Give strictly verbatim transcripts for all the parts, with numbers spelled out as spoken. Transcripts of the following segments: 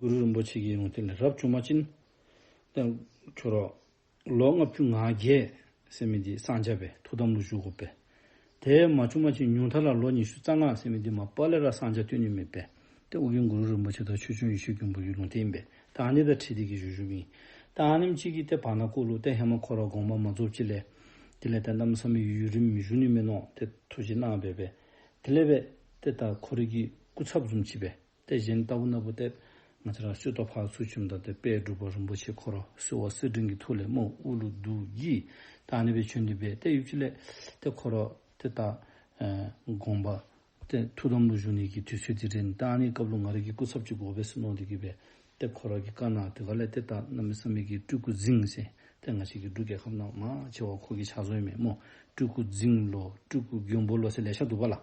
གུ་རུ་རིན་པོ་ཆེ་གི་ལུང་བསྟན་ལས་རབ་བྱུང་པ་ཅིན་ཏེ་ཁྱོད་ར་ལོ་ལྔ་བཅུ་ང་བརྒྱད་ཟེར་མི་འདི་གསང་རྒྱ་སྦེ་ཐུགས་དམ་ལུ་བཞུགས་དགོ་པས། དེ་མ་བྱུང་པ་ཅིན་ཉུང་མཐའ་ལུ་ལོ་ཉི་ཤུ་རྩ་ལྔ་ཟེར་མི་འདི་མ་པ་ལས་ར་གསང་རྒྱ་སྟོན་ནི་མེད་པས། ཏེ་ཨོ་རྒྱན་གུ་རུ་རིན་པོ་ཆེ་དང་ཆོས་སྐྱོང་ཡེ་ཤེས་མགོན་པོ་གི་ལུང་བསྟན་ཨིན་པས། ད་ཨ་ནི་དང་འཁྲིལ་ཏེ་གིས་བཞུགས་བཞུགསཔ་ཨིན། ད་ཨ་ནེམ་ཅིག་གིས་ཏེ་བར་ན་ཁོ་ལུ་ཏེ་ཧེ་མ་ཁོ་ར་དགོངས་པ་མ་རྫོགས་ཅིག་ལས་དེ་ལས་ཏེ་གནམ་མེད་ས་མེད་ཡུན་རིངམོ་མི་བཞུགས་ནི་མས་མནོ་སྟེ་ཐུགས་བཞེད་གནང་སྦེ་སྦེ་དེ་ལས་སྦེ་ཏེ་ད་ཁོ་རའི་གི་སྐུ་ཚབ་བཟུམ་ཅིག་སྦེ་ཏེ་གཞན་ལྟ་བུ་ན་བུ་ཏེ་ང་བཅས་ར་གསོལ་ཏོག་ཕར་ཚུར་བྱོནམ་ད་ཏེ་དཔལ་འབྲུག་པ་རིན་པོ་ཆེ་ཁོ་ར་གསོལ་བ་གསོལ་ལྡན་གྱི་ཐོག་ལས་མོ་དབུ་ལུ་གདུགས་ཀྱིས་ད་ཨ་ནི་སྦེ་བྱོན་ཏེ་སྦེ་ཏེ་ཡུདཔ་ཅིག་ལས་ཏེ་ཁོ་ར་ཏེ་ད་ཨེ་དགོངས་པ་ཏེ་ཐུགས་དམ་ལུ་བཞུགས་ནི་གི་དུས་ཚོད་འདི་རན། ད་ཨ་ནི་སྐབས་ལུ་ང་རའི་གི་སྐུ་ཚབ་ཅིག་དགོ་པས་ཟེར་མནོ་སྟེ་གིས་སྦེ་ཏེ་ཁོ་ར་གིས་བཀའ་གནང་། དེ་ག་ལས་ཏེ་ད་གནམ་མེད་ས་མེད་ཀྱི་སྤྲུལ་སྐུ་རྫིང་ཟེར་ཏེ་ང་བཅས་ཀྱི་འབྲུག་རྒྱལ་ཁབ་ནང་མང་ཆེ་བ་ཁོ་གི་ཕྱག་བཟོ་ཨིན་མས་མོ། སྤྲུལ་སྐུ་རྫིང་ལོ་སྤྲུལ་སྐུ་མགོན་པོ་ལོ་ཟེར་ལེ་ཤ་འདུག་པ་ལགས།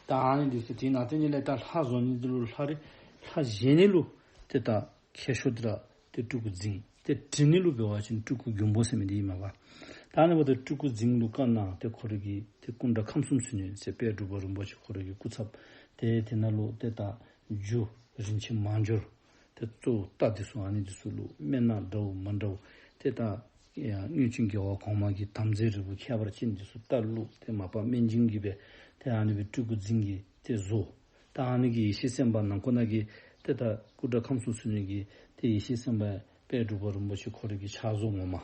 ད་ཨ་ནི་འདི་ཚུ་དེ་ནང་དེ་ཉིད་ལས་ད་ལྷ་བཟོ་ནི་འདི་ལུ་ལྷ་རི་ལྷ་བཞེངས་ནི་ལུ་ཏེ་ད་མཁས་ཤོས་འདི་ར་ཏེ་སྤྲུལ་སྐུ་རྫིང་། ཏེ་བྲི་ནི་ལུ་འབད་བ་ཅིན་སྤྲུལ་སྐུ་མགོན་པོ་ཟེར་མི་འདི་ཨིན་མས་པ། ད་ཨ་ནི་འབདཝ་ད་སྤྲུལ་སྐུ་རྫིང་ལུ་བཀའ་གནང་སྟེ་ཁོ་རའི་གི་ཏེ་སྐུ་འདྲ་ཁམས་གསུམ་ཟིལ་གནོན་ཟེར་དཔལ་འབྲུག་པ་རིན་པོ་ཆེ་ཁོ་རའི་གི་སྐུ་ཚབ་ཏེ་དེ་ནང་ལུ་ཏེ་ད་རྒྱུ་རིན་ཆེན་མང་སྦྱོར་ཏེ་གཙོ་བོ་རྟ་འདི་ཚུ་ཨ་ནི་འདི་ཚུ་ལུ་སྨན་སྣ་འདྲཝ་མ་འདྲཝ་ཏེ་ད་ཡང་སྔོན་བྱོན་རྒྱལ་བ་གོང་མ་གི་དམ་རྫས་རིལ་བུ་ཁྱད་པར་ཅན་འདི་ཚུ་རྟ་ལུ་ཏེ་མ་པ་སྨན་སྦྱིན་གྱིས་སྦེ་ཏེ་ཨ་ནི་སྦེ་སྤྲུལ་སྐུ་རྫིང་གིས་ཏེ་བཟོ། ད་ཨ་ནི་གི་ཡེ་ཤེས་སེམས་དཔའ་ནང་ཁོག་ནང་གི་ཏེ་ད་སྐུ་འདྲ་ཁམས་གསུམ་ཟིལ་གནོན་གྱི་ཏེ་ཡེ་ཤེས་སེམས་དཔའ་དཔལ་འབྲུག་པ་རིན་པོ་ཆེ་ཁོ་རའི་གི་ཕྱག་བཟོ་ངོ་མ་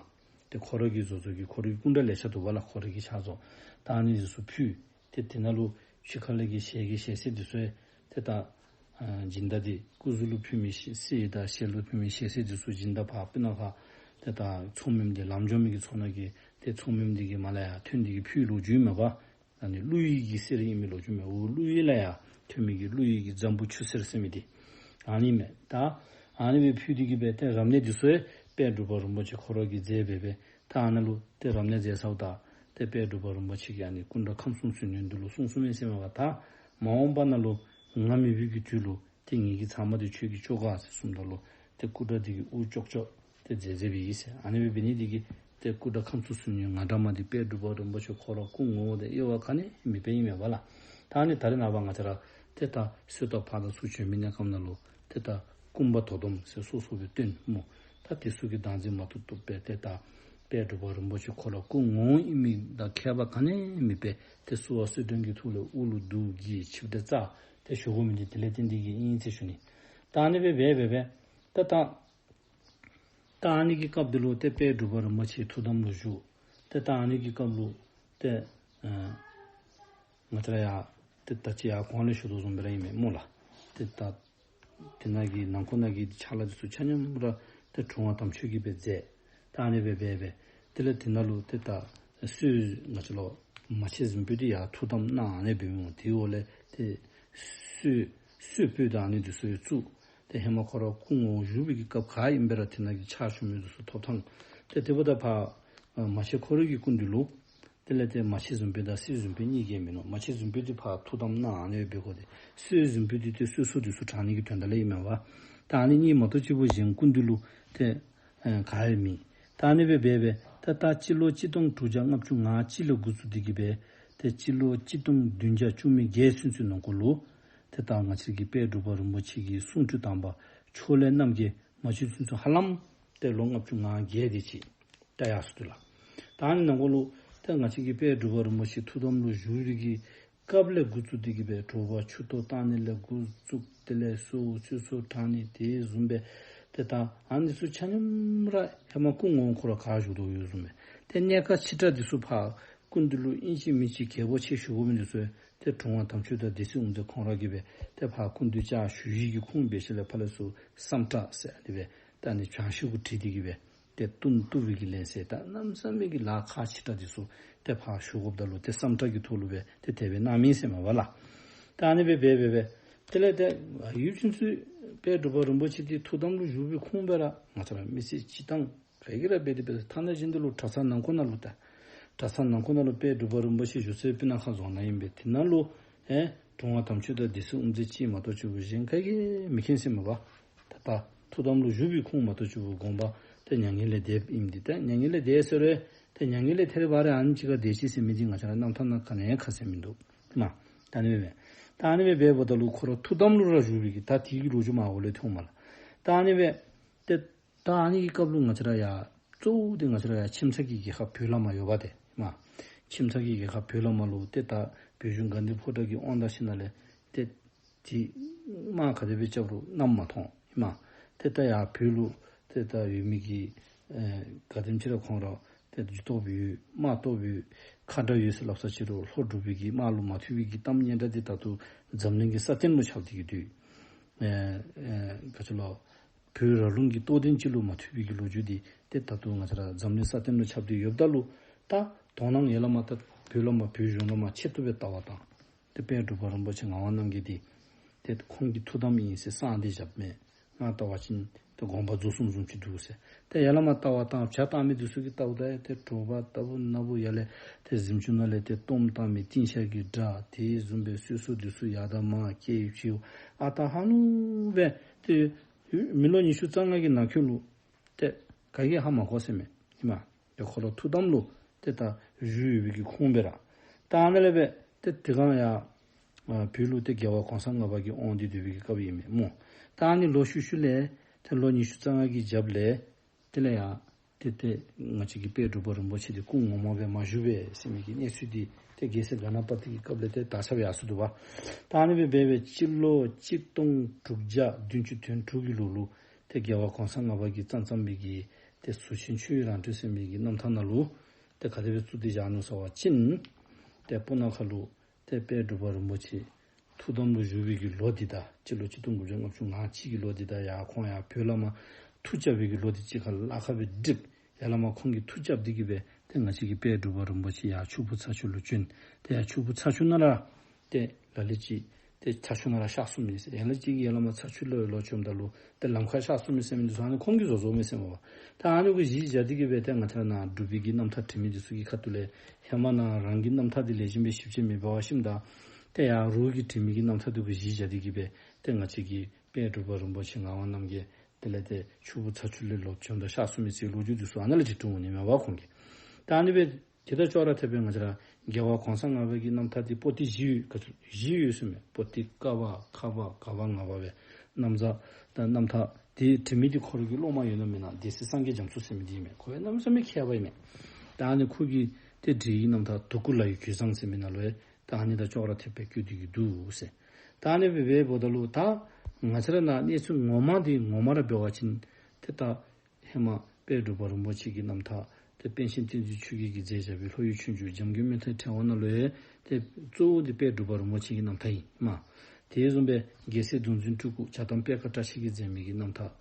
ཏེ་ཁོ་རའི་གི་བཟོ་བཟོ་གི་ཁོ་རའི་གི་སྐུ་འདྲ་ལེ་ཤ་འདུག་པ་ལགས། ཁོ་རའི་གི་ཕྱག་བཟོ་ད་ཨ་ནི་འདི་ཚུ་ཕུལ། ཏེ་དེ་ནང་ལུ་ཕྱི་ཁ་ལས་ཀྱི་ཞལ་གྱི་ཞལ་གསེར་འདི་ཚུ་ཡང་ཏེ་ད་ཨ་སྦྱིན་བདག་འདི་སྐུ་གཟུགས་ལུ་ཕུལ་མི་ཞལ་གསེར་དང་ཞལ་ལུ་ཕུལ་མི་ཞལ་གསེར་འདི་ཚུ་སྦྱིན་བདག་ཕར་སྤུ་ན་ཁ་ཏེ་ད་ཚོགས་མི་འདི་ལམ་འགྱོ་མི་གི་ཚོགས་ནང་གི་ཏེ་ཚོགས་མི་འདི་གི་མར་ལས་ཡར་ཐོན་ཏེ་གི་ཕུལ་ལོ་རྒྱུས་མས་པ། ཨ་ནི་ཀླུ་ཡི་གི་གསེར་ཨིན་མི་ལོ་རྒྱུས་མས། འོ་ཀླུ་ཡི་ལས་ཡར་ཐོན་མི་གི་ཀླུ་ཡི་གི་འཛམ་བུ་ཆུ་གསེར་ཟེར་མི་འདི་ཨ་ནི་མས། ད་ཨ་ནི་སྦེ་ཕུལ་ཏེ་གི་སྦེ་ཏེ་རབ་གནས་འདི་ཚུ་ཡང་དཔལ་འབྲུག་པ་རིན་པོ་ཆེ་ཁོ་ར་གིས་མཛད་སྦེ་སྦེ་ད་ཨ་ནཱ་ལུ་ཏེ་རབ་གནས་མཛད་ཚརཝ་ད་ཏེ་དཔལ་འབྲུག་པ་རིན་པོ་ཆེ་གིས་ཨ་ནི་སྐུ་འདྲ་ཁམས་གསུམ་ཟིལ་གནོན་འདི་ལུ་གསུངས་གསུངསམ་ཨིན་ཟེར་མས་པ། ད་མ་འོངས་པ་ནང་ལུ་ང་མེད་པའི་གི་དུས་ལུ་ཏེ་ངེ་གི་ཚབ་མ་འདི་ཁྱོད་ཀྱིས་བཅོ་ག་ཟེར་གསུངམ་ད་ལུ་ཏེ་སྐུ་འདྲ་འདི་གིས་དབུ་ཅོག་ཅོག་ཏེ་མཛད་མཛདཔ་ཨིན་ཟེར། ཨ་ནི་སྦེ་འབད་ནི་འདི་གིས་ཏེ་སྐུ་འདྲ་ཁམས་གསུམ་ཟིལ་གནོན་ང་འདྲ་མ་འདི་དཔལ་འབྲུག་པ་རིན་པོ་ཆེ་ཁོ་ར་སྐུ་ངོ་བོ་འདི་དབྱེ་བ་ག་ནི་མེད་པའི་ཨིན་མས་པ་ལགས། ད་ཨ་ནི་ད་རེས་ནངས་པ་ང་བཅས་ར་ཏེ་ད་གསོལ་ཏོག་ཕར་དང་ཚུར་བྱོན་མི་གནས་སྐབས་ནང་ལུ་ཏེ་ད་སྐུ་འབག་དོ་དམ་ཟེར་སོ་སོ་སྦེ་སྟོན་སྨོ། ད་དེ་ཚུ་གི་བདག་འཛིན་མ་བཏུབ་བཏུབ་སྦེ་ཏེ་ད་དཔལ་འབྲུག་པ་རིན་པོ་ཆེ་ཁོ་ར་སྐུ་ངོ་བོ་ཨིན་མི་དང་ཁྱད་པར་ག་ནི་མེད་པའི་ཏེ་གསོལ་བ་གསོལ་ལྡན་གྱི་ཐོག་ལས་དབུ་ལུ་གདུགས་ཀྱི་ཆིབས་ཏེ་རྩ་ཏེ་ཞུ་དགོ་མི་འདི་དེ་ལས་བརྟེན་ཏེ་གིས་ཨིན་ཟེར་ཞུ་ནི། ད་ཨ་ནི་སྦེ་འབད་འབད་འབད་ཏེ་ད་ད་ཨ་ནི་གི་སྐབས་འདི་ལུ་ཏེ་དཔལ་འབྲུག་པ་རིན་པོ་ཆེ་ཐུགས་དམ་ལུ་བཞུགས། ཏེ་ད་ཨ་ནི་གི་སྐབས་ལུ་ཏེ་ཨ་ང་བཅས་ར་ཡང་ཏེ་ད་ཅི་ཡར་གོང་ལས་ཞུ་དོ་བཟུམ་སྦེ་ར་ཨིན་མས་སྨོ་ལགས། ཏེ་ད་དེ་ནང་གི་ནང་ཁོག་ནང་གི་ཕྱག་ལཱ་འདི་ཚུ་ཆ་མཉམ་ར་ཏེ་དྲུང་པ་དམ་ཆོས་ཀྱིས་སྦེ་མཛད། ད་ཨ་ནི་སྦེ་འབད་འབད་དེ་ལས་དེ་ནང་ལུ་ཏེ་ད་སྲོད་ང་བཅས་ལུ་མ་ཆེན་གཟིམ་དཔོན་འདི་ཡར་ཐུགས་དམ་གནང་ཨ་ནི་སྦེ་འོང་། དེའི་འོག་ལས་ཏེ་སྲོད་སྲོད་དཔོན་དང་ཨ་ནི་འདི་ཚུ་ཡང་བཙུགས། ཏེ་ཧེ་མ་ཁོ་ར་སྐུ་ངོ་བོ་བཞུགས་པའི་གི་སྐབས་ག་ཨིན་པས་ར་དེ་ནང་གི་ཕྱག་ཞུ་མི་འདི་ཚུ་ཐོབ་ཐངས་ཏེ་དེ་འབདཝ་ད་ཕར་མ་ཆེན་ཁོ་རའི་གི་སྐུ་མདུན་ལུ་དེ་ལས་ཏེ་མ་ཆེན་གཟིམ་དཔོན་དང་སྲོད་གཟིམ་དཔོན་གཉིས་ཀྱིས་མིན་ནུག། མ་ཆེན་གཟིམ་དཔོན་འདི་ཕར་ཐུགས་དམ་གནང་ཨ་ནི་སྦེ་འབད་དགོ། ཏེ་སྲོད་གཟིམ་དཔོན་འདི་ཏེ་གསོལ་ཚོགས་འདི་ཚུ་དྲང་ནི་གི་དོན་དག་ལས་ཨིན་མས་པ། ད་ཨ་ནི་གཉིས་མ་གཏོགས་གཅིག་པོ་གཞན་སྐུ་མདུན་ལུ་ཏེ་ཨེ་ག་ཡང་མེད། ད་ཨ་ནི་སྦེ་འབད་འབད་ད་ད་སྤྱི་ལོ་གཅིག་སྟོང་དྲུག་བརྒྱ་ལྔ་བཅུ་ང་གཅིག་ལས་འགོ་བཙུགས་ཏེ་གིས་སྦེ་ཏེ་སྤྱི་ལོ་གཅིག་སྟོང་བདུན་བརྒྱ་བཅུ་མེད་བརྒྱད་ཚུན་ཚོད་ནང་འཁོད་ལུ་ཏེ་ད་ང་བཅས་ཀྱི་དཔལ་འབྲུག་པ་རིན་པོ་ཆེ་གི་གསུང་སྤྲུལ་དམ་པ་ཕྱོགས་ལས་རྣམ་རྒྱལ་མ་བྱོན་ཚུན་ཚོད་ཧ་ལམ་ཏེ་ལོ་ལྔ་བཅུ་ང་བརྒྱད་དེ་ཅིག་ད་ཡར་སོང་འདུག་ལགས། ད་ཨ་ནི་ནང་འཁོད་ལུ་ཏེ་ང་བཅས་ཀྱི་དཔལ་འབྲུག་པ་རིན་པོ་ཆེ་ཐུགས་དམ་ལུ་བཞུགས་པའི་གི་སྐབས་ལས་འགོ་བཙུགས་ཏེ་གིས་སྦེ་དྲོ་པ་ཆུ་གཏོར་བཏང་ནི་ལས་འགོ་བཙུགས་དེ་ལས་གསོལ་ཚོགས་དྲང་ནི་དེ་བཟུམ་སྦེ་ཏེ་ད་ཨ་ནི་ཚུ་ཆ་མཉམ་ར་ཧེ་མ་སྐུ་ངོ་ཁོ་ར་ག་བཞུགས་དོ་ཡོདཔ་བཟུམ་སྦེ་ཏེ་གནད་ཁག་ཆེ་དྲགས་འདི་ཚུ་ཕར་སྐུ་མདུན་ལུ་ཨིན་ཅི་མིན་ཅི་གལ་པོ་ཆེ་ཞུ་དགོ་མི་འདི་ཚུ་ཏེ་དྲུང་པ་དམ་ཆོས་དང་སྡེ་སྲིད་དབུ་མཛད་ཁོང་ར་གིས་སྦེ་ཏེ་ཕར་སྐུ་མདུན་བཅར་ཞུ་ཡིག་གི་ཁུངས་འབད་ཞིནམ་ལས་ཕར་ལས་ཚུར་སམ་ཊ་ཟེར་ཨ་ནི་སྦེ་ད་ཨ་ནི་བྱང་ཤིང་གུ་བྲིས་ཏེ་གིས་སྦེ་ཏེ་གཏུམ་གཏུབ་པའི་གི་ལན་ཟེར་ད་གནམ་མེད་ས་མེད་ཀྱི་ལཱ་ཁག་ཆེ་དྲགས་འདི་ཚུ་ཏེ་ཕར་ཞུ་དགོཔ་ད་ལུ་ཏེ་སམ་ཊ་གི་ཐོག་ལུ་སྦེ་ཏེ་དེ་སྦེ་གནང་མི་ཟེར་མས་པ་ལགས། ད་ཨ་ནི་སྦེ་འབད་འབད་འབད་དེ་ལས་ཏེ་ཡུདཔ་ཅིག་ཚུ་དཔལ་འབྲུག་པ་རིན་པོ་ཆེ་འདི་ཐུགས་དམ་ལུ་བཞུགས་པའི་ཁུངས་སྦེ་ར་ང་བཅས་ར་མི་སེར་སྤྱིར་བཏང་ག་གིས་ར་འབད་དེ་འབད་ཐ་ན་བཞིན་དུ་ལུ་གྲྭ་ཚང་ནང་འཁོད་ནང་ལུ་ད་གྲྭ་ཚང་ནང་འཁོད་ནང་ལུ་དཔལ་འབྲུག་པ་རིན་པོ་ཆེ་བཞུགས་ས་སྤུ་ན་ཁ་རྫོང་ནང་ཨིན་པས། དེ་ནང་ལུ་ཨེ་དྲུང་པ་དམ་ཆོས་དང་སྡེ་སྲིད་དབུ་མཛད་གཅིག་མ་གཏོགས་གཅིག་པོ་གཞན་ག་གིས་མི་མཁྱེན་ཟེར་མས་པ། ད་ད་ཐུགས་དམ་ལུ་བཞུགས་པའི་ཁུངས་མ་གཏོགས་གཅིག་པོ་དགོངས་པ་ཏེ་མྱ་ངན་ལས་འདས་ཨིནམ་འདི་ད་མྱ་ངན་ལས་འདས་ཟེར་རུང་ཏེ་མྱ་ངན་ལས་ཐར་བ་རེ་ཨ་ནི་ཅིག་ཁར་འདས་ཅི་ཟེར་མི་འདི་ང་བཅས་ར་རྣམ་ཐར་ནང་ག་ནི་ཡང་ཁ་གསལ་མིན་འདུག་མ། ད་ཨ་ནི་སྦེ་ད་ཨ་ནི་སྦེ་འབདཝ་ད་ལུ་ཁོ་ར་ཐུགས་དམ་ལུ་ར་བཞུགས་པའི་གི་ད་དེ་གི་ལོ་རྒྱུས་མར་འོག་ལས་ཐོན་མས་ལགས། ད་ཨ་ནི་སྦེ་ཏེ་ད་ཨ་ནི་གི་སྐབས་ལུ་ང་བཅས་ར་ཡ་གཙོ་བོ་འདི་ང་བཅས་ར་ཡ་ཁྱིམ་ཚང་གི་རྒྱལ་ཁབ་བོད་ལས་མར་ཡོདཔ་ཏེ་མ། ཁྱིམ་ཚང་གི་རྒྱལ་ཁབ་བོད་ལས་མར་ལུ་ཏེ་ད་བོད་གཞུང་དགའ་ལྡན་ཕོ་བྲང་གི་དབང་བདག་ཅིག་ནང་ལས་ཏེ་དེ་དམག་ག་དེ་སྦེ་རྐྱབ་རུང་མནའམ་མ་ཐོངམ་ཨིན་མས། ཏེ་ད་ཡར་བོད་ལུ་ཏེ་ད་ཡོད་མི་གི་ཨེ་ག་དེམ་ཅིག་ར་ཁོང་ར་ཏེ་རྒྱུ་སྟོབས་ཡོད་དམག་སྟོབས་ཡོད་ཁ་དྲག་ཡོད་ཟེར་སླབ་ས་ཅིག་རུང་ལྷོ་འབྲུག་པའི་གི་དམག་ལུ་མ་ཐུབ་པའི་གི་གཏམ་སྙན་གྲགས་འདི་ད་ལྟོ་འཛམ་གླིང་གི་ས་སྟེང་ལུ་ཁྱབ་སྟེ་གི་འདུག། ཨེ་ཨེ་ག་ཅི་ལོ། བོད་ར་ལུང་གི་རྟོགས་ལྡན་ཅིག་ལུ་མ་ཐུབ་པའི་གི་ལོ་རྒྱུས་འདི་ཏེ་ད་ལྟོ་ང་བཅས་ར་འཛམ་གླིང་ས་སྟེང་ལུ་ཁྱབ་སྟེ་ཡོདཔ་ད་ལུ་ད་དོ་སྣང་ཡར་ལས་མར་ད་བོད་ལས་མར་བོད་གཞུང་ལས་མར་ཆེད་དུ་སྦེ་ལྟ་བ་དང་། ཏེ་དཔལ་འབྲུག་པ་རིན་པོ་ཆེ་ངག་དབང་རྣམ་རྒྱལ་འདི་ཏེ་ཁོང་གི་ཐུགས་དམ་ཨིན་ཟེར་གསང་སྟེ་བཞགཔ་མས། ང་ལྟ་བ་ཅིན་ཏེ་དགོངས་པ་རྫོགས་སོངམ་བཟུམ་ཅིག་འདུག་ཟེར། ཏེ་ཡར་ལས་མར་ལྟ་བ་དང་བྱ་བཏང་མི་འདི་ཚུ་གིས་ལྟཝ་ད་ཏེ་དྲོ་པ་ལྟ་བུ་ན་བུ་ཡར་ལས་ཏེ་གཟིམ་ཅུང་ནང་ལས་ཏེ་གཏོརམ་བཏང་མི་ཏིང་ཤག་གི་སྒྲ་དེ་བཟུམ་སྦེ་གསོལ་གསོལཝ་འདི་ཚུ་ཡར་དང་མར་སྐྱེལ་ཡི་ཕྱིའུ་ཨ་རྟག་ཧ་ལུགས་སྦེ་ཏེ་མི་ལོ་ཉི་ཤུ་རྩ་ལྔ་གི་ནང་འཁོད་ལུ་ཏེ་ག་གིས་ཧ་མ་གོ་ཟེར་མས་ཨིན་མས། ཏེ་ཁོ་ར་ཐུགས་དམ་ལུ་ཏེ་ད་བཞུགས་ཡོད་པའི་གི་ཁུངས་སྦེ་ར། ད་ཨ་ནཱ་ལས་སྦེ་ཏེ་དེ་སྒང་ཡང་ཨ་བོད་ལུ་ཏེ་རྒྱལ་བ་གོང་ས་ལྔ་པ་གིས་དབང་སྡུད་སྡོད་པའི་གི་སྐབས་ཨིན་མས་སྨོ། ད་ཨ་ནི་ལོ་ཤུལ་ཤུལ་ལས་ཏེ་ལོ་ཉི་ཤུ་རྩ་ལྔ་གི་རྒྱབ་ལས་དེ་ལས་ཡང་ཏེ་ཏེ་ང་བཅས་ཀྱི་དཔལ་འབྲུག་པ་རིན་པོ་ཆེ་འདི་སྐུ་ངོ་མ་སྦེ་མ་བཞུགས་པས་ཟེར་མི་གི་གནས་ཚུལ་འདི་ཏེ་རྒྱལ་སྲས་ག་ན་པ་ཏི་གི་སྐབས་ལས་ཏེ་དར་ཁྱབ་ཡར་སོ་འདུག་པ། ད་ཨ་ནི་སྦེ་འབད་སྦེ་སྤྱི་ལོ་གཅིག་སྟོང་དྲུག་བརྒྱ་བདུན་ཅུ་དོན་དྲུག་གི་ལོ་ལུ་ཏེ་རྒྱལ་བ་གོང་ས་ལྔ་པ་གིས་བརྩམས་བརྩམས་པའི་གི་ཏེ་ཟུར་ཆེན་ཆོས་ཀྱི་རང་གྲོལ་ཟེར་མི་གི་རྣམ་ཐར་ནང་ལུ་ཏེ་ག་དེ་སྦེ་བཙུགས་ཏེ་བཞག་ནུག་ཟེར་བ་ཅིན་ཏེ་སྤུ་ན་ཁ་ལུ་ཏེ་དཔལ་འབྲུག་པ་རིན་པོ་ཆེ་ཐུགས་དམ་ལུ་བཞུགས་པའི་གི་ལོ་འདི་དང་སྤྱི་ལོ་གཅིག་སྟོང་དགུ་བརྒྱ་ལྔ་བཅུ་ང་གཅིག་གི་ལོ་འདི་དང་ཡར་ཁོང་ཡར་བོད་ལས་མར་མཐུ་རྐྱབ་པའི་གི་ལོ་འདི་གཅིག་ཁར་ལ་ཁ་སྦེ་སྒྲིག། ཡར་ལས་མར་ཁོང་གིས་མཐུ་རྐྱབ་སྟེ་གི་སྦེ་ཏེ་ང་བཅས་ཀྱི་དཔལ་འབྲུག་པ་རིན་པོ་ཆེ་ཡར་ཆུ་སྦུག་ཚ་ཆུ་ལུ་བྱོན། ཏེ་ཡར་ཆུ་སྦུག་ཚ་ཆུ་ནང་ར་ཏེ་ལ་ལུ་ཅིག་ཏེ་ཚ་ཆུ་ནང་ར་གཤགས་སོང་མི་ཟེར། ཡང་ལ་ལུ་ཅིག་ཡར་ལས་མར་ཚ་ཆུ་ལུ་ལོག་བྱོནམ་ད་ལུ་ཏེ་ལམ་ཁར་གཤགས་སོང་མི་ཟེར་མི་འདི་ཚུ་ཨ་ནི་ཁོང་གིས་བཟོ་བཟོཝ་མས་ཟེར་མས་པ། ད་ཨ་ནི་གུ་གཞི་བཞག་སྟེ་གི་སྦེ་ཏེ་ང་བཅས་ར་ནཱ་འབྲུག་པའི་གི་རྣམ་ཐར་འབྲི་མི་འདི་ཚུ་གི་ཁ་ཐུག་ལས་ཧེ་མ་ནཱ་རང་གི་རྣམ་ཐར་འདི་ལེགས་ཤོམ་སྦེ་ཞིབ་དཔྱད་མི་འབད་བར་ཞིནམ་ད་ཏེ་ཡར་རོགས་ཀྱིས་འབྲི་མི་གི་རྣམ་ཐར་འདི་གུ་གཞི་བཞག་སྟེ་གི་སྦེ་ཏེ་ང་བཅས་ཀྱི་དཔལ་འབྲུག་པ་རིན་པོ་ཆེ་ངག་དབང་རྣམ་རྒྱལ་དེ་ལས་ཏེ་ཆུ་སྦུག་ཚ་ཆུ་ལས་ལོག་བྱོནམ་ད་གཤགས་སོང་མི་ཟེར་ལོ་རྒྱུས་འདི་ཚུ་ཨ་ནཱ་ལས་ཅིག་དྲུང་ནི་མས་པ་ཁོང་གིས། ད་ཨ་ནི་སྦེ་དེ་དང་ཅོག་ར་འཐདཔ་སྦེ་ང་བཅས་ར་རྒྱལ་བ་གོང་ས་ལྔ་པའི་གི་རྣམ་ཐར་འདི་པོ་ཏི་བཞི་ཡོད། ག་ཚོད་བཞི་ཡོད་ཟེར་མས། པོ་ཏི་ཀ་པ་ཁ་པ་ག་པ་ང་པ་སྦེ་རྣམ་གཞག་དང་རྣམ་ཐར་འདི་འབྲི་མི་འདི་ཁོ་ར་གི་སློབ་མ་ཡོད་ན་མེན་ན་སྡེ་སྲིད་སངས་རྒྱས་རྒྱ་མཚོ་ཟེར་མི་འདི་ཨིན་མས། ཁོ་ཡང་གནམ་མེད་ས་མེད་མཁས་པ་ཨིན་མས། ད་ཨ་ནི་ཁོ་གིས་ཏེ་བྲིས་ཡི་རྣམ་ཐར་དུ་ཀཱུ་ལ་ཡི་གོས་བཟང་ཟེར་མི་ནང་ལུ་ཡང་ད་ཨ་ནི་དང་ཅོག་ར་འཐདཔ་སྦེ་བཀོད་དེ་གི་འདུག་ཟེར། ད་ཨ་ནི་སྦེ་འབདཝ་ད་ལུ་ད་ང་བཅས་ར་ནཱ་གནས་ཚུལ་ངོ་མ་འདི་ངོ་མ་ར་འབད་བ་ཅིན་ཏེ་ད་ཧེ་མ་དཔལ་འབྲུག་པ་རིན་པོ་ཆེ་གི་རྣམ་ཐར་ཏེ་པཎ་ཆེན་བསྟན་འཛིན་ཆོས་རྒྱལ་གྱིས་མཛད་བཞག་པའི་ལྷོ་ཡུལ་ཆོས་འབྱུང་འཇམ་མགོན་སྨོན་མཐའི་ཕྲེང་བ་ནང་ལུ་ཡང་ཏེ་གཙོ་བོ་འདི་དཔལ་འབྲུག་པ་རིན་པོ་ཆེ་གི་རྣམ་ཐར་ཨིན་མས། དེ་བཟུམ་སྦེ་རྒྱལ་སྲས་གདུང་འཛིན་སྤྲུལ་སྐུ་བྱ་བཏང་པད་དཀར་བཀྲ་ཤིས་ཀྱིས་མཛད་མི་གི་རྣམ་ཐར།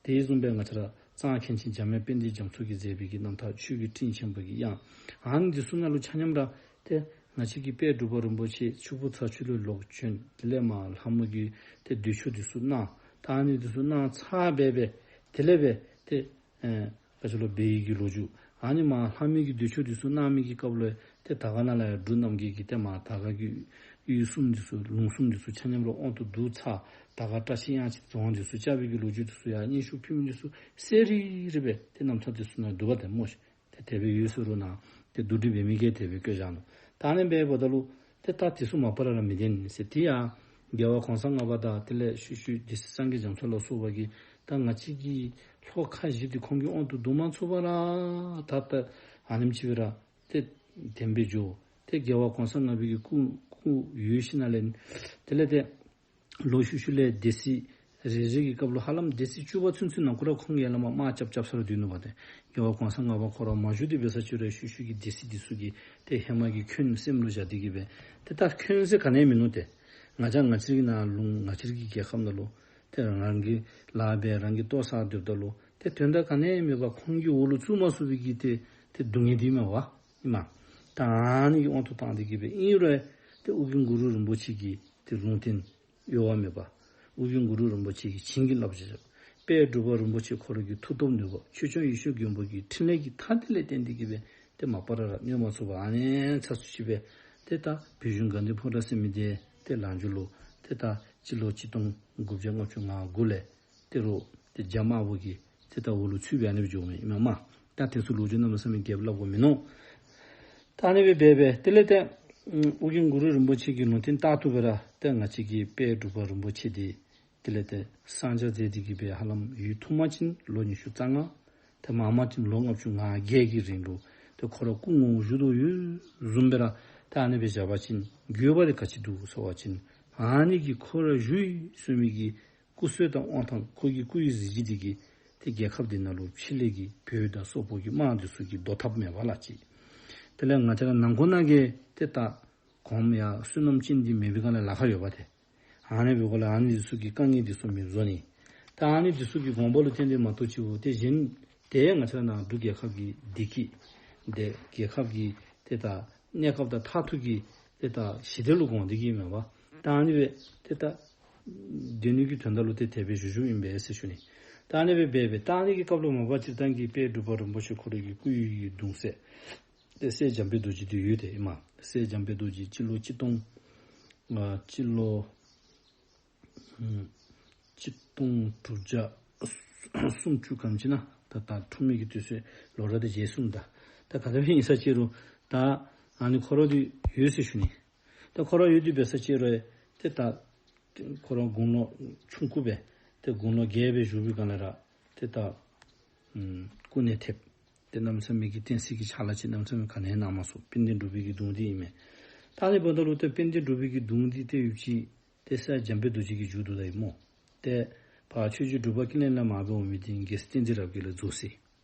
དེ་བཟུམ་སྦེ་ང་བཅས་ར་གཙང་མཁན་ཆེན་འཇམ་དབྱངས་དཔལ་ལྡན་རྒྱ་མཚོ་གིས་མཛད་པའི་གི་རྣམ་ཐར་ཆོས་ཀྱི་སྤྲིན་ཆེན་པོ་གི་དབྱངས། ཨ་ནི་འདི་ཚུ་ནང་ལུ་ཆ་མཉམ་ར་ཏེ་ང་བཅས་ཀྱི་དཔལ་འབྲུག་པ་རིན་པོ་ཆེ་ཆུ་སྦུག་ཚ་ཆུ་ལུ་ལོག་བྱོན། དེ་ལས་མར་ལྷ་མོ་གི་ཏེ་འདོད་ཆོས་འདི་ཚུ་གནང་། ད་ཨ་ནི་འདི་ཚུ་གནང་ཚར་སྦེ་སྦེ་དེ་ལས་སྦེ་ཏེ་ཨེ་ག་ཅི་ལོ་འབད་ཡི་གི་ལོ་རྒྱུས། ཨ་ནི་མར་ལྷ་མོ་གི་འདོད་ཆོས་འདི་ཚུ་གནང་མི་གི་སྐབས་ལུ་ཏེ་དར་དཀར་ནང་ལས་ཡར་འབྲུག་རྣམ་རྒྱལ་གྱིས་ཏེ་མར་དར་དཀར་གྱི་ཡུལ་གསུམ་འདི་ཚུ་ལུང་གསུམ་འདི་ཚུ་ཆ་མཉམ་ར་དབང་དུ་བསྡུ་ཚར། དར་དཀར་བཀྲ་ཤིས་གཡང་རྩེ་རྫོང་འདི་ཚུ་བཅགས་པའི་གི་ལོ་རྒྱུས་འདི་ཚུ་ཡང་སྙན་ཞུ་ཕུལ་མི་འདི་ཚུ་གསལ་རི་རི་སྦེ་ཏེ་རྣམ་ཐར་འདི་ཚུ་ནང་འདུག་པ་ཏེ་སྨོ་ཤིག། ཏེ་དེ་སྦེ་ཡོད་ཟེར་རུང་ནཱ་ཏེ་བསྡུ་སྒྲིག་འབད་མི་གིས་དེ་སྦེ་བཀོད་བཞག་ནུག། ད་ཨ་ནི་འབདཝ་ད་ལུ་ཏེ་ད་དེ་ཚུ་མ་པ་ར་ར་མི་བདེན་ཟེར། དེ་ཡང་རྒྱལ་བ་གོང་ས་ལྔ་པ་དང་དེ་ལས་ཤུལ་ཤུལ་སྡེ་སྲིད་སངས་རྒྱས་རྒྱ་མཚོ་ལ་སོགས་པ་གིས་ད་ང་བཅས་ཀྱི་ལྷོ་ཁ་བཞི་འདི་ཁོང་གིས་དབང་དུ་བསྡུ་མ་ཚུགས་པར་ད་ད་ཨ་ནེམ་ཅིག་སྦེ་ར་ཏེ་དེ་སྦེ་འགྱོ། ཏེ་རྒྱལ་བ་གོང་ས་ལྔ་པའི་གི་སྐུ་སྐུ་ཡོད་ཞིནམ་ལས་དེ་ལས་ཏེ་ལོ་ཤུལ་ཤུལ་ལས་སྡེ་སྲིད་རེ་རེ་གི་སྐབས་ལུ་ཧ་ལམ་སྡེ་སྲིད་བཅུ་པ་ཚུན་ཚོད་ནང་ཁོ་ར་ཁོང་གིས་ཧ་ལམ་དམག་རྐྱབ་རྐྱབ་ས་ར་སྡོད་ནུག་པ་ཏེ། རྒྱལ་བ་གོང་ས་ལྔ་པ་ཁོ་ར་མ་བཞུགས་ཏེ་འབད་ས་ཅིག་རུང་ཤུལ་ཤུལ་གྱི་སྡེ་སྲིད་འདི་ཚུ་གིས་ཏེ་ཧེ་མ་གི་འཁོན་སེམས་ལུ་བཞག་སྟེ་གི་སྦེ་ཏེ་ད་འཁོན་ཟེར་ག་ནི་ཡང་མིན་ནུག་ཏེ། ང་བཅས་ང་བཅས་ཀྱི་ནཱ་ལུང་ང་བཅས་ཀྱི་རྒྱལ་ཁབ་ནང་ལུ་ཏེ་རང་རང་གི་ལཱ་འབད་རང་གི་ལྟོ་བཟའ་སྡོདཔ་ད་ལུ་ཏེ་དོན་དག་ག་ནི་ཡང་མེད་པར་ཁོང་གི་འོག་ལུ་བཙུགས་མ་ཚུགས་པའི་གི་ཏེ་ཏེ་སྡུག་བསྔལ་འདི་མས་པ། ཨིན་མས། ད་ཨ་ནི་གི་དབང་དུ་བཏང་སྟེ་གི་སྦེ་ཨིན་རུང་ཏེ་ཨོ་རྒྱན་གུ་རུ་རིན་པོ་ཆེ་གི་ཏེ་ལུང་བསྟན་གཡོ་བ་མེད་པ། ཨོ་རྒྱན་གུ་རུ་རིན་པོ་ཆེ་གི་བྱིན་གྱིས་བརླབས་བྱས། དཔལ་འབྲུག་པ་རིན་པོ་ཆེ་ཁོ་ར་གི་མཐུ་སྟོབས་ནུས་པ། ཆོས་སྐྱོང་ཡེ་ཤེས་མགོན་པོ་གི་ཕྲིན་ལས་ཀྱི་མཐའ་དེ་ལས་བརྟེན་ཏེ་གི་སྦེ་ཏེ་མ་པ་ར་ར་གནོད་མ་ཚུགས་པར་ཨ་ནི་ཚ་སུ་ཅིག་སྦེ་ཏེ་ད་བོད་གཞུང་དགའ་ལྡན་ཕོ་བྲང་ཟེར་མི་འདི་ཏེ་ལངས་རྒྱུ་ལུ་ཏེ་ད་སྤྱི་ལོ་གཅིག་སྟོང་དགུ་བརྒྱ་ལྔ་བཅུ་ང་དགུ་ལས་ཏེ་རུང་ཏེ་རྒྱ་དམར་པོ་གིས་ཏེ་ད་འོག་ལུ་ཚུད་སྦེ་ཨ་ནི་སྦེ་འགྱོཝ་མས། ཨིན་མས། ད་དེ་ཚུ་ལོ་རྒྱུས་གནམ་མེད་ས་མེད་རྒྱས་པ་སླབ་དགོཔ་མིན་ནུག། ད་ཨ་ནི་སྦེ་འབད་སྦེ་དེ་ལས་ཏེ་ཨོ་རྒྱན་གུ་རུ་རིན་པོ་ཆེ་གི་ལུང་བསྟན་ལྟར་དུ་སྦེ་ར་ཏེ་ང་བཅས་ཀྱི་དཔལ་འབྲུག་པ་རིན་པོ་ཆེ་འདི་ དེ་ལས་ཏེ་གསང་རྒྱ་མཛད་དེ་གི་སྦེ་ཧ་ལམ་ཡུན་ཐུང་མ་ཅིན་ལོ་ཉི་ཤུ་རྩ་ལྔ། ཏེ་མང་མ་ཅིན་ལོ་ལྔ་བཅུ་ང་བརྒྱད་ཀྱི་རིང་ལུ་ཏེ་ཁོ་ར་སྐུ་ངོ་བོ་བཞུགས་དོ་ཡོདཔ་བཟུམ་སྦེ་ར་ཏེ་ཨ་ནི་སྦེ་བཞག་པ་ཅིན་དགོས་པ་དེ་ག་ཅི་འདུག་ཟེར་བ་ཅིན་ཨ་ནི་གི་ཁོ་ར་བཞུགས་ཡོད་ཟེར་མི་གི་སྐུ་བསོད་དང་དབང་ཐང་ཁོ་གི་སྐུ་ཡི་གཟི་བརྗིད་དེ་གིས་ཏེ་རྒྱལ་ཁབ་འདི་ནང་ལུ་ཕྱི་ལས་ཀྱི་བོད་དང་སོག་པོ་གི་དམག་འདི་ཚུ་གིས་བཟློག་ཐབས་མེད་པ་ལ་ཅིག། དེ་ལས་ང་བཅས་ར་ནང་འཁོད་ནང་གི་ཏེ་ད་གོངམ་ཡང་བསོད་ནམས་ཅན་འདི་མེད་པའི་སྒང་ལས་ལཱ་ཁག་ཡོད་པ་ཏེ། ཨ་ནི་འབདཝ་ལས་ཨ་ནི་འདི་ཚུ་གི་དཀའ་ངལ་འདི་ཚུ་མི་བཟོ་ནི། ད་ཨ་ནི་འདི་ཚུ་གི་དགོངས་པ་ལུ་བརྟེན་ཏེ་མ་གཏོགས་ཅིག་འོ་ཏེ་གཞན་ཏེ་ང་བཅས་ར་ནང་འབྲུག་རྒྱལ་ཁབ་ཀྱི་བདེ་སྐྱིད་ཏེ་རྒྱལ་ཁབ་ཀྱི་ཏེ་ད་གནས་སྐབས་དང་མཐར་ཐུག་གི་ཏེ་ད་ཞི་བདེ་ལུ་དགོངས་ཏེ་གི་མེན་པ། ད་ཨ་ནི་སྦེ་ཏེ་ད་སྡོད་ནི་གི་དོན་དག་ལུ་ཏེ་དེ་སྦེ་བཞུགས་བཞུགསཔ་ཨིན་པས་ཟེར་ཞུ་ནི། ད་ཨ་ནི་སྦེ་འབད་འབད་ད་ཨ་ནི་གི་སྐབས་ལུ་མ་པ་སྤྱིར་བཏང་གི་དཔལ་འབྲུག་པ་རིན་པོ་ཆེ་ཁོ་རའི་གི་སྐུ་ཡི་གི་གདུང་སྲས་ཏེ་སྲས་འཇམ་དཔལ་རྡོ་རྗེ་འདི་ཡོད་དེ་ཨིན་མས། སྲས་འཇམ་དཔལ་རྡོ་རྗེ་སྤྱི་ལོ་གཅིག་སྟོང་ཨ་སྤྱི་ལོ་ཨམ་གཅིག་སྟོང་དྲུག་བརྒྱ་སུམ་ཅུ་གམ་ཅིག་ནང་ད་ད་འཁྲུངས་མི་གི་དུས་ཚོད་ལོ་ར་དེ་བརྗེད་སོང་། ད་ད་ག་དེ་སྦེ་ཨིན་ས་ཅི་རུང་ད་ཨ་ནི་ཁོ་ར་འདི་ཡོད་ཟེར་ཞུ་ནི། ད་ཁོ་ར་ཡོད་དེ་འབད་ས་ཅི་རུང་ཏེ་ད་ཁོ་ར་དགུང་ལོ་ཆུང་ཀུ་སྦེ་ཏེ་དགུང་ལོ་བརྒྱད་སྦེ་བཞུགས་པའི་སྒང་ལས་ར་ཏེ་ད་ཨམ་སྐུ་ནད་ཐེབས། ཏེ་གནམ་མེད་ས་མེད་ཀྱི་བསྟན་སྲིད་ཀྱི་ཕྱག་ལཱ་ཅིག་གནམ་མེད་ས་མེད་ག་ནི་ཡང་གནང་མ་ཚུགས། དཔལ་ལྡན་འབྲུག་པའི་གི་གདུང་འདི་ཨིན་མས། ད་ཨ་ནི་འབདཝ་ད་ལུ་ཏེ་དཔལ་ལྡན་འབྲུག་པའི་གི་གདུང་འདི་ཏེ་ཡོདཔ་ཅིག་ཏེ་སྲས་འཇམ་དཔལ་རྡོ་རྗེ་གིས་མཇུག་བསྡུ་ད་ཡི་སྨོ། ཏེ་ཕར་ཆོས་རྗེ་འབྲུག་པ་ཀུན་ལེགས་ལས་མར་སྦེ་འོང་མི་འདི་རྒྱལ་སྲས་བསྟན་འཛིན་རབ་རྒྱས་ལས་རྫོགས་ཟེར།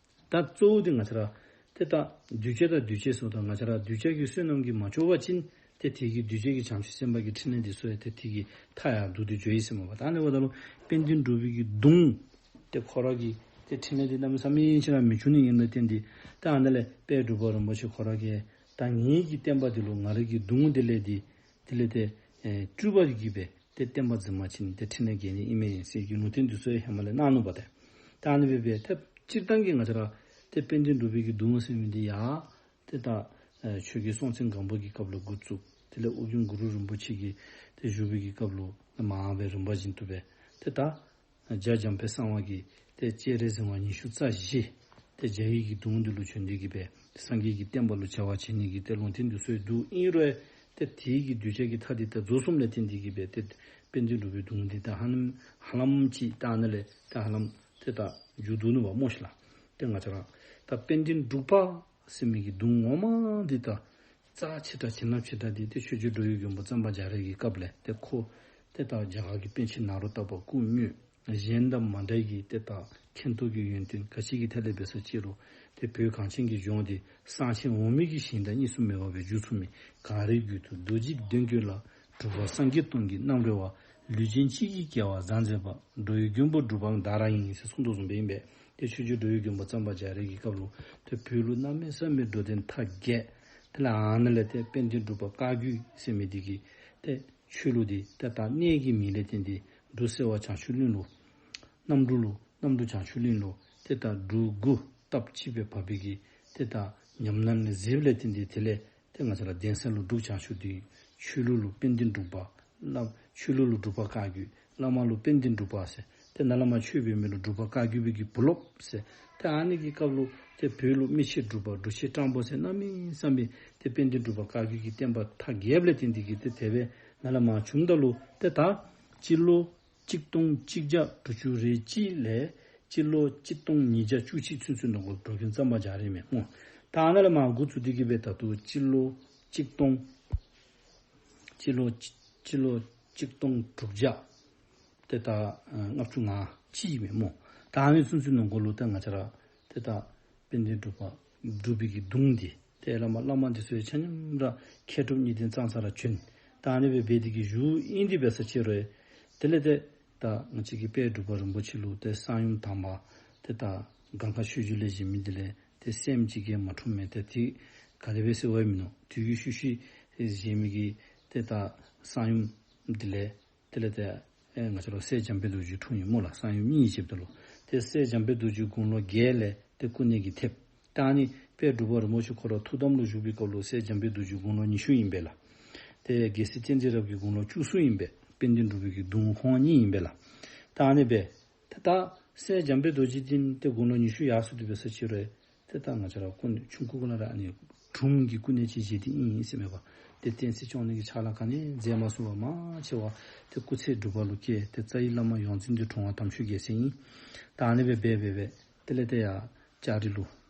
ད་གཙོ་བོ་འདི་ང་བཅས་ར་ཏེ་ད་གདུལ་བྱ་དང་འདུས་བྱས་སོགས་དང་ང་བཅས་ར་གདུལ་བྱ་གི་བསོད་ནམས་ཀྱིས་མ་ལྕོགས་པ་ཅིན་ཏེ་དེ་གི་གདུལ་བྱ་གི་བྱང་ཆུབ་སེམས་དཔའ་གི་ཕྲིན་ལས་འདི་ཚུ་ཡང་ཏེ་དེ་གི་མཐའ་ཡང་བསྡུ་སྟེ་འགྱོ་ཡི་ཟེར་མས་པ། ད་ཨ་ནི་འབདཝ་ད་ལུ་དཔལ་ལྡན་འབྲུག་པའི་གི་གདུང་ཏེ་ཁོ་ར་གི་ཏེ་ཕྲིན་ལས་འདི་གནམ་མེད་ས་མེད་ཅིག་ར་མི་འབྱུང་ནི་ཨིནམ་ལས་བརྟེན་ཏེ་ད་ཨ་ནི་ལས་དཔལ་འབྲུག་པ་རིན་པོ་ཆེ་ཁོ་ར་གིས་ད་ངེ་གི་བསྟན་པ་འདི་ལུ་ང་རའི་གི་གདུང་འདི་ལས་འདི་དེ་ལས་ཏེ་ཨེ་སྤྲུལ་པ་གིས་སྦེ་ཏེ་བསྟན་པ་འཛིན་པ་ཅིན་ཏེ་ཕྲིན་ལས་རྒྱས་ནི་ཨིན་མས་ཟེར་གྱི་ལུང་བསྟན་འདི་ཚུ་ཡང་ཧེ་མ་ལས་གནང་ནུག་པ་ཏེ། ད་ཨ་ནི་སྦེ་འབད་ཏེ་སྤྱིར་བཏང་གི་ང་བཅས་ར་ཏེ་དཔལ་ལྡན་འབྲུག་པའི་གི་གདུང་ཟེར་མི་འདི་ཡང་ཏེ་ད་ཨེ་ཆོས་རྒྱལ་སྲོང་བཙན་སྒམ་པོ་གི་སྐབས་ལུ་འགོ་བཙུགས། དེ་ལས་ཨོ་རྒྱན་གུ་རུ་རིན་པོ་ཆེ་གིས་ཏེ་བཞུགས་པའི་གི་སྐབས་ལུ་མར་སྦེ་རིམ་པ་བཞིན་དུ་སྦེ་ཏེ་ད་རྒྱ་འཇམ་དཔལ་གསང་བ་གིས་ཏེ་སྤྱན་རས་གཟིགས་དབང་ཉི་ཤུ་རྩ་བཞི། ཏེ་རྒྱ་ཡི་གི་གདུང་འདི་ལུ་བྱོན་ཏེ་གི་སྦེ་སངས་རྒྱས་ཀྱི་བསྟན་པ་ལུ་བྱ་བ་བྱེད་ནི་གི་ཏེ་ལུང་བསྟན་འདི་ཚུ་ཡང་འདུག། ཨིན་རུང་ཏེ་དེ་གི་གདུལ་བྱ་གི་མཐའ་འདི་ད་རྫོགས་སོངམ་ལས་བརྟེན་ཏེ་གི་སྦེ་ཏེ་དཔལ་ལྡན་འབྲུག་པའི་གདུང་འདི་ད་ཧ་ལམ་ཧ་ལམ་ཅིག་ད་ཨ་ནི་ལས་ད་ཧ་ལམ་ཏེ་ད་མཇུག་བསྡུ་ནུག་པ་སྨོ་ཤིག་ལགས། ཏེ་ང་བཅས་ར་ད་དཔལ་ལྡན་འབྲུག་པ་ཟེར་མི་གི་གདུང་ངོ་མ་འདི་ད་རྩ་ཆེ་དྲགས་བྱིན་རླབས་ཆེ་དྲགས་འདི་ཏེ་ཆོས་རྗེ་འགྲོ་བའི་མགོན་པོ་གཙང་པ་རྒྱ་རས་ཀྱི་སྐབས་ལས་ཏེ་ཁོ་ཏེ་ད་རྒྱ་གར་གྱི་པཎ་ཆེན་ནཱ་རོ་ཏ་པ་སྐུ་དངོས་གཞན་དང་མ་འདྲ་གི་ཏེ་ད་མཁྱེན་རྟོགས་ཀྱི་ཡོན་ཏན་ག་ཅི་གི་ཐད་ལས་འབད་ས་ཅི་རུང་ཏེ་བོད་གངས་ཅན་གྱི་ལྗོངས་འདི་གསང་ཆེན་འོག་མིན་གྱི་ཞིང་དང་གཉིས་སུ་མེད་པ་སྦེ་བསྒྱུར་ཚུགས་མི་གངས་རིའི་རྒྱུད་དུ་རྡོ་རྗེ་གདན་བརྒྱུད་ལ། གྲུབ་པ་སངས་རྒྱས་སྟོང་གི་རྣམ་རོལ་པ། ལུས་ཅན་གཅིག་གི་སྐྱེ་བ་བཟང་མཛད་པ། འགྲོ་བའི་མགོན་པོ་འབྲུག་པ་བདག་རང་ཡིན་ཟེར་གསུངས་དོ་བཟུམ་སྦེ་ཨིན་པས། ཏེ་ཆོས་རྗེ་འགྲོ་བའི་མགོན་པོ་གཙང་པ་རྒྱ་རས་ཀྱི་སྐབས་ལུ་ཏེ་བོད་ལུ་གནམ་མེད་ས་མེད་འགྲོ་དོན་མཐའ་རྒྱས། དེ་ལས་ཨ་ནཱ་ལས་ཏེ་དཔལ་ལྡན་འབྲུག་པ་བཀའ་བརྒྱུད་ཟེར་མི་འདི་གི་ཏེ་ཆོས་ལུགས་འདི་ཏེ་ད་གནས་ཀྱི་མིང་ལས་བརྟེན་ཏེ་འབྲུག་སེ་བ་བྱང་ཆུབ་གླིང་ལུ་གནམ་འབྲུག་ལུ་གནམ་འབྲུག་བྱང་ཆུབ་གླིང་ལུ་ཏེ་ད་འབྲུག་དགུ་སྟབས་གཅིག་སྦེ་བབས་པའི་གི་ཏེ་ད་ཉམས་སྣང་ལས་གཟིགསཔ་ལས་བརྟེན་ཏེ་དེ་ལས་ཏེ་ང་བཅས་ར་གདན་ས་ལུ་འབྲུག་བྱང་ཆུབ་སྡེ། ཆོས་ལུགས་ལུ་དཔལ་ལྡན་འབྲུག་པ། བླ་ཆོས་ལུགས་ལུ་འབྲུག་པ་བཀའ་བརྒྱུད། བླ་མ་ལུ་དཔལ་ལྡན་འབྲུག་པ་ཟེར། ཏེ་ནཱ་ལས་མར་ཆོས་འབད་མི་ལུ་འབྲུག་པ་བཀའ་བརྒྱུད་པའི་གི་བུ་སློབ་ཟེར། ཏེ་ཨ་ནི་གི་སྐབས་ལུ་ཏེ་བོད་ལུ་མི་ཕྱེད་འབྲུག་པ་འབྲུག་ཕྱེད་སྤྲང་པོ་ཟེར་གནམ་མེད་ས་མེད་ཏེ་དཔལ་ལྡན་འབྲུག་པ་བཀའ་བརྒྱུད་ཀྱི་བསྟན་པ་མཐའ་རྒྱསཔ་ལས་བརྟེན་ཏེ་གི་ཏེ་དེ་སྦེ་ནཱ་ལས་མར་བྱུངམ་ད་ལུ་ཏེ་ད་སྤྱི་ལོ་གཅིག་སྟོང་གཅིག་བརྒྱ་དྲུག་ཅུ་རེ་གཅིག་ལས་སྤྱི་ལོ་གཅིག་སྟོང་ཉིས་བརྒྱ་བཅུ་གཅིག་ཚུན་ཚོད་ནང་འཁོད་འགྲོ་མགོན་གཙང་པ་རྒྱ་རས་མས་སྨོ། ད་ཨ་ནཱ་ལས་མར་འགོ་བཙུགས་ཏེ་གི་སྦེ་ད་ལྟོ་སྤྱི་ལོ་གཅིག་སྟོང་སྤྱི་ལོ་སྤྱི་ལོ་གཅིག་སྟོང་དྲུག་བརྒྱ་ཏེ་ད་ཨ་ལྔ་བཅུ་ང་གཅིག་མས་སྨོ། ད་ཨ་ནི་ཚུན་ཚོད་ནང་འཁོད་ལུ་ད་ང་བཅས་ར་ཏེ་ད་དཔལ་ལྡན་འབྲུག་པ་འབྲུག་པའི་གི་གདུང་འདི་ཏེ་བླ་མ་བླ་མ་འདི་ཚུ་ཡང་ཆ་མཉམ་ར་མཁས་གྲུབ་གཉིས་ལྡན་ཙང་ཙང་ར་བྱོན། ད་ཨ་ནི་སྦེ་འབད་དེ་གི་བཞུགས་ཨིན། དེ་འབད་ས་ཅིག་རུང་དེ་ལས་ཏེ་ད་ང་བཅས་ཀྱི་དཔལ་འབྲུག་པ་རིན་པོ་ཆེ་ལུ་ཏེ་གསང་ཡུམ་དང་པ་ཏེ་ད་གངས་དཀར་ཆོས་རྗེ་ལས་བཞེས་མི་འདི་ལས་ཏེ་སྲསམོ་ཅིག་གིས་མ་འཁྲུངས་མས། ཏེ་དེ་ག་དེ་སྦེ་ཟེར་བ་མིན་ནུག། དུས་ཀྱི་ཤུལ་ཤུལ་བཞེས་མི་གི་ཏེ་ད་གསང་ཡུམ་འདི་ལས་དེ་ལས་ཏེ་ཨེ་ང་བཅས་ར་སྲས་འཇམ་དཔལ་རྡོ་རྗེ་འཁྲུངས་ཡི་སྨོ་ལགས། གསང་ཡུམ་གཉིས་བཞེསཔ་ད་ལུ་ཏེ་སྲས་འཇམ་དཔལ་རྡོ་རྗེ་དགུང་ལོ་བརྒྱད་ལས་ཏེ་སྐུ་ནད་ཀྱིས་ཐེབས། ད་ཨ་ནི་དཔལ་འབྲུག་པ་རིན་པོ་ཆེ་ཁོ་ར་ཐུགས་དམ་ལུ་བཞུགས་པའི་སྐབས་ལུ་སྲས་འཇམ་དཔལ་རྡོ་རྗེ་དགུང་ལོ་ཉི་ཤུ་ཨིན་པས་ལགས། ཏེ་རྒྱལ་སྲས་བསྟན་འཛིན་རབ་རྒྱས་དགུང་ལོ་བཅུ་གསུམ་ཨིན་པས། དཔལ་ལྡན་འབྲུག་པའི་གི་གདུང་ཁོང་གཉིས་ཨིན་པས་ལགས། ད་ཨ་ནི་སྦེ་ཏེ་ད་སྲས་འཇམ་དཔལ་རྡོ་རྗེ་འདི་ཏེ་དགུང་ལོ་ཉི་ཤུ་ཡར་སོང་སྟེ་འབད་ས་ཅིག་རུང་ཏེ་ད་ང་བཅས་ར་སྐུ་ནད་ཆུང་ཀུ་ཀུ་ལས་ར་ཨ་ནི་དྲུངམ་གི་སྐུ་ནད་ཅིག་བཞེས་ཏེ་ཨིན་ཟེར་མས་པ། ཏེ་བསྟན་སྲིད་སྐྱོང་ནི་གི་ཕྱག་ལཱ་ག་ནི་མཛད་མ་ཚུགས་པར་མང་ཆེ་བ་ཏེ་སྐུ་ཚེ་སྒྲུབ་པ་ལུ་བསྐྱལ། ཏེ་རྩ་བའི་བླ་མ་ཡོངས་འཛིན་འདི་དྲུང་པ་དམ་ཆོས་རྒྱལ་མཚན་ཨིན། ད་ཨ་ནི་སྦེ་འབད་འབད་འབད་དེ་ལས་ཏེ་ཡར་ལྕགས་རི་ལུ་